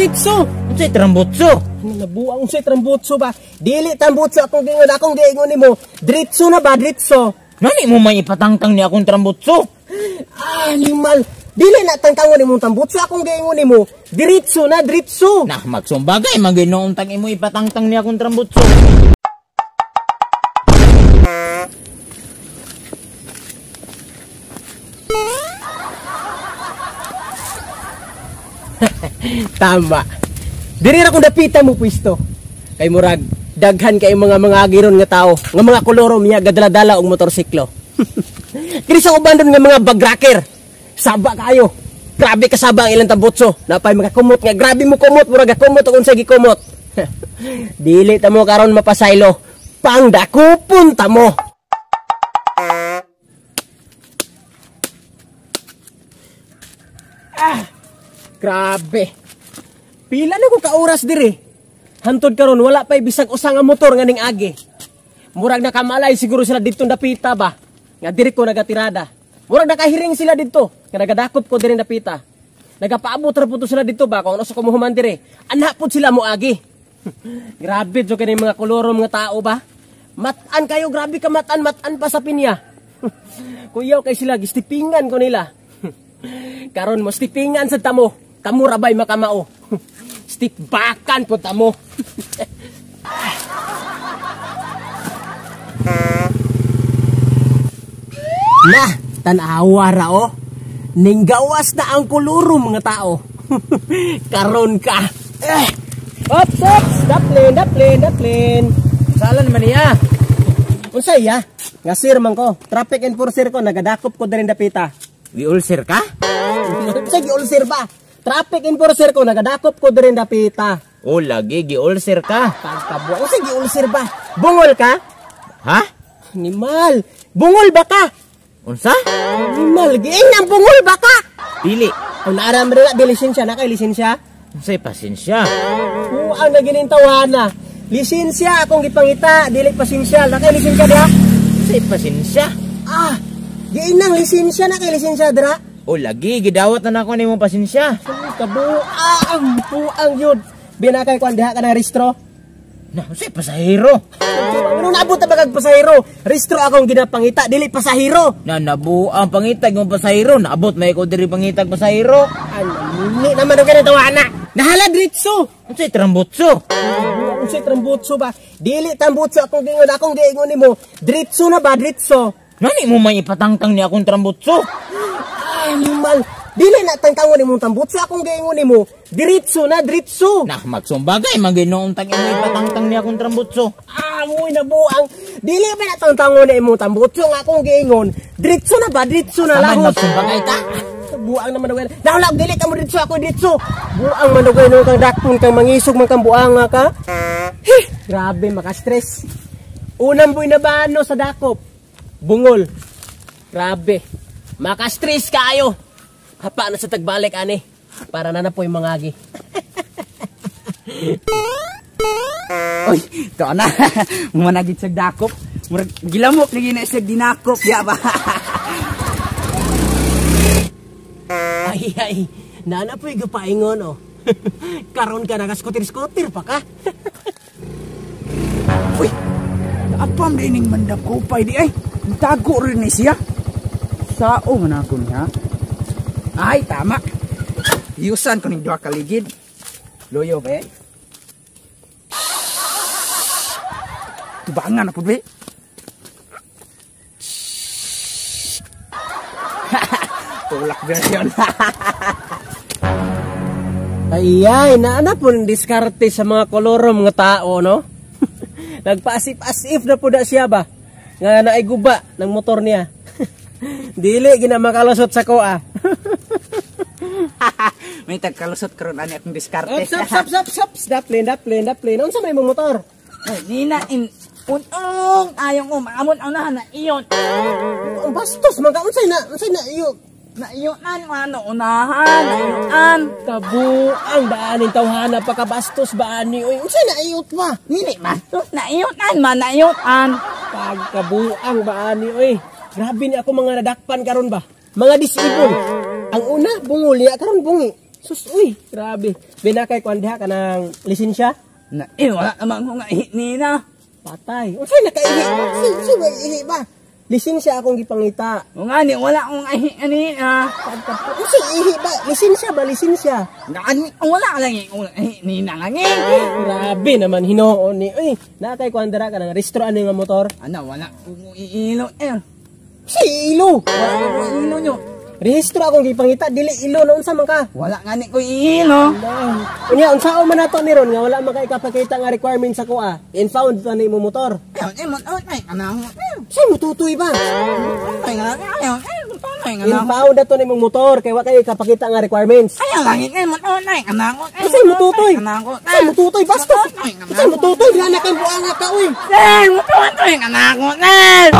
dritso. Unsay trambutso? Ano nabuang unsay trambutso ba? Dili trambutso akong giingon, akong giingon nimo. Dritso na ba dritso? Nani mo may ipatangtang ni akong trambutso? Ah, animal. Dili na tangtangon imong tambutso akong giingon nimo. Diretso na dritso. Nah, magsumbagay maginoong tang imo ipatangtang ni akong trambutso. Tama. Diri ra kong dapita mo pwesto. Kay murag daghan kay mga giron nga tao, nga mga kolorom niya gadala-dala og motorsiklo. Kini sa uban nga mga bagraker. Saba kayo. Grabe kasaba ang ilang tambutso. Napay makakumot nga grabe mo kumot, murag kumot og unsay gikumot. Dili ta mo karon mapasaylo. Pangdakupon ta mo. Ah, grabe. Pila na ko ka oras diri. Hantod karon wala pay bisag usa nga motor nga ning agi. Murag nakamalay siguro sila didto dapita ba. Nga diri ko nagatirada. Murag nakahiring sila didto nga nagadakop ko diri dapita. Nagapaabot ra pud sila didto ba kung ano sa kumuhuman diri. Anha pud sila moagi. Grabe jud kini mga koloro mga tao ba. Mat-an kayo, grabe ka mat-an, mat-an pa sa pinya. Kuyaw kay sila gistipingan ko nila. Karon mo stipingan sa tamo. Kamo ra bay makamao. Stipbakan po tamo. Nah, tan-awa ra oh. Ninggawas na ang koloro mga tao. Karon ka. Eh. Ops, ops, daplin, daplin, daplin. Sala naman niya. Unsa iya? Nga sir man ko, traffic enforcer ko, nagadakop ko diri dapita. Gi-ulcer ka? Unsa gi-ulcer ba? Traffic enforcer ko, nagadakop ko diri dapita. Oh, lagi gi-ulcer ka. Pagkabuang, unsa gi-ulcer ba? Bungol ka? Ha? Animal, bungol ba ka? Unsa? Animal, giing bungol ba ka? Dili. Kung naaram rin na, lisensya na kay lisensya. Unsay pasensya? Kuang na ginintawana. Lisensya akong gipangita, dili pasensya. Na kay lisensya diha? Unsay pasensya? Ah, giing nang lisensya na kay lisensya dira. O lagi gidawat na nako nimo pasensya. Kabuang, buang yun. Binakay kuan diha ka ng restro. Na, unsay pasahero? Ano naabot ta bagag pasahero? Restro akong ginapangita, dili pasahero. Na nabuang pangitag ng pasahero, naabot na ikaw diri pangitag pasahero. Ano, ni naman ang ganito ana. Nahala dritso. Unsay trambutso? Unsay trambutso ba? Dili trambutso akong giingon, akong giingon nimo. Dritso na ba dritso? Nani mo may ipatangtang ni akong trambutso? Animal, dili na tangtangon nimong tambutso akong giingon nimo. Diretso na dritso. Nah, magsumbagay maginoong tang imo ipatangtang ni akong trambutso. Ah, moy nabuang. Dili pa na tangtangon ni imong tambutso nga akong giingon. Diretso na ba dritso na lahot. Magsumbagay ta. Buang naman dugay. Naula dili ka mo dritso ako dritso. Buang man dugay no kang dakpon kang mangisog man kang buang nga ka. Heh, grabe maka-stress. Unang buhay na bano sa dakop. Bungol. Grabe. Maka-stress kayo. Hapa na sa tagbalik ani. Para na na po'y mangagi. Oy, to na. Managit sa dakop. Murag gilamok lagi na siya dinakop ya ba. Ay ay, nana po'y gapaingon oh. Karon ka naka-scooter-scooter pa ka. Uy, naapam din ning mandakopay di ay. Tago rin ni siya. Sao man ako niya. Ay, tama. Yusan ko ning duha ka ligid. Loyo be. Tubangan na pud be. Tulak version. Ay ay, naana po ng diskarte sa mga koloro mga tao, no? Nagpaasip-asip na po na siya ba? Nga naiguba ng motor niya. Dili ginamakalusot sa koa. May tagkalusot karon ani akong diskarte. Ops, ops, ops, ops, ops. Daplin, daplin, daplin. Unsa man imong motor? Ay, nina in unong ayong umamon ang nahan na iyon. Ang bastos man ka, unsay na iyo? Na iyonan ano unahan, na iyonan. Kabuang baanin tawhana pakabastos baani oy. Unsay na iyot ba? Dili bastos na iyonan man na iyonan. Pagkabuang baani oy. Grabe ni ako mga nadakpan karon ba. Mga disable. Ang una bungol ya karon bungi. Sus, uy, grabe. Binakay kuan diha kanang lisensya? Na, eh, wala naman ko nga ihi nina. Patay. Unsay nakaihi? Si si ba ihi ba? Lisensya akong gipangita. O nga ni, wala akong ihi nina. Unsay ihi ba? Lisensya ba lisensya? Nga ni, wala lang eh, wala ihi nina lang eh. Grabe naman hinuon ni. Uy, nakay kuan dira kanang restro ano nga motor? Ana, wala ko iilo eh. Si ilo. Wala ko iilo nyo. Rehistro akong gipangita dili ilo na unsa man ka? Wala nga ni ko iilo. Unya unsaon man nato ni ron nga wala man kay kapakita nga requirement sa kuha. Impound ta ni imong motor. Ay, mo, ay, kanang, eh. Say mututoy ba? Ay, nga, ay, ay, ay, nga. Impound na to ni imong motor kay wa kay kapakita nga requirements. Ay, langit ay, mo, ay, kanang, ay. Unsay mututoy? Kanang, Unsay mututoy bastos? Unsay mututoy nga na kay buanga ka uy. Eh, mo, ay, kanang, eh.